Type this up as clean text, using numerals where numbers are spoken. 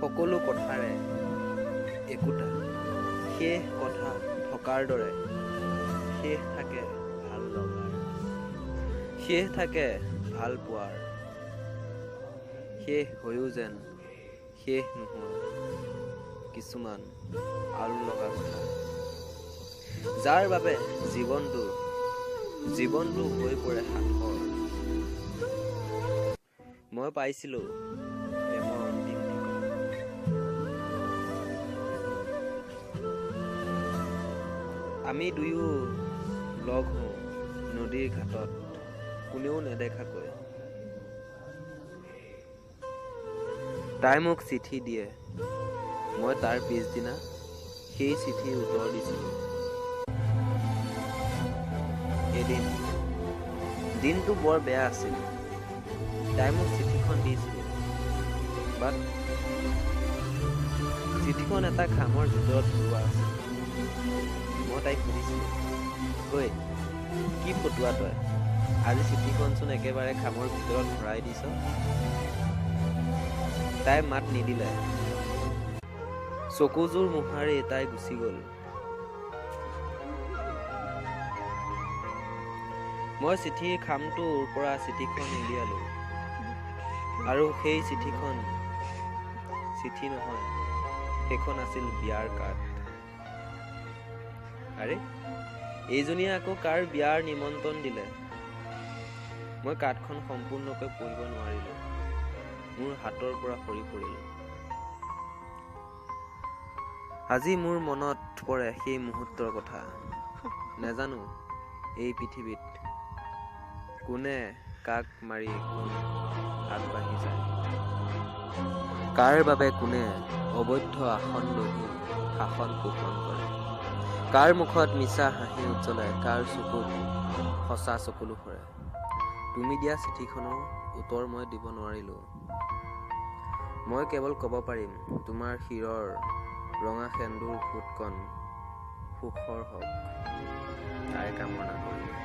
সকলো কথাৰে একোটা শেষ কথা থকাৰ দৰে শেষ থাকে ভাল লগাৰ, শেষ থাকে ভাল পোৱাৰ, শেষ হৈও যেন শেষ নোহোৱা কিছুমান আলু লগা কথা, যাৰ বাবে জীৱনটো হৈ পৰে সাঁথৰ। মই পাইছিলোঁ প্ৰেমৰ অন্তিম ঠিকনা। আমি দুয়ো লগ হওঁ নদীৰ ঘাটত, কোনেও নেদেখাকৈ। তাই মোক চিঠি দিয়ে, মই তাৰ পিছদিনা সেই চিঠিৰ উত্তৰ দিছিলোঁ। এদিন দিনটো বৰ বেয়া আছিল। তাই মোক চিঠিখন দিছিল, বাট চিঠিখন এটা খামৰ ভিতৰত ভৰোৱা আছিল। মই তাইক সুধিছিলোঁ, ঐ কি ফটোৱা তই, আজি চিঠিখনচোন একেবাৰে খামৰ ভিতৰত ভৰাই দিছ। তাই মাত নিদিলে, চকুযোৰ মোহাৰি তাই গুচি গ'ল। মই চিঠিৰ খামটোৰ পৰা চিঠিখন উলিয়ালোঁ আৰু সেই চিঠিখন চিঠি নহয়, সেইখন আছিল বিয়াৰ কাৰ্ড। আৰে এইজনীয়ে আকৌ কাৰ বিয়াৰ নিমন্ত্ৰণ দিলে? মই কাৰ্ডখন সম্পূৰ্ণকৈ পঢ়িব নোৱাৰিলোঁ, মোৰ হাতৰ পৰা সৰি পৰিল। আজি মোৰ মনত পৰে সেই মুহূৰ্তৰ কথা। নাজানো এই পৃথিৱীত কোনে কাক মাৰি কোন আগবাঢ়ি যায়, কাৰ বাবে কোনে অবৈধ আসন লভি শাসন পোষণ কৰে, কাৰ মুখত মিছা হাঁহি উজ্জ্বলে, কাৰ চকুত সঁচা চকুলো সৰে। তুমি দিয়া চিঠিখনৰ উত্তৰ মই দিব নোৱাৰিলোঁ। মই কেৱল ক'ব পাৰিম, তোমাৰ শিৰৰ ৰঙা সেন্দুৰ ফোঁটকণ সুখৰ হওক, তাৰে কামনা কৰিলোঁ।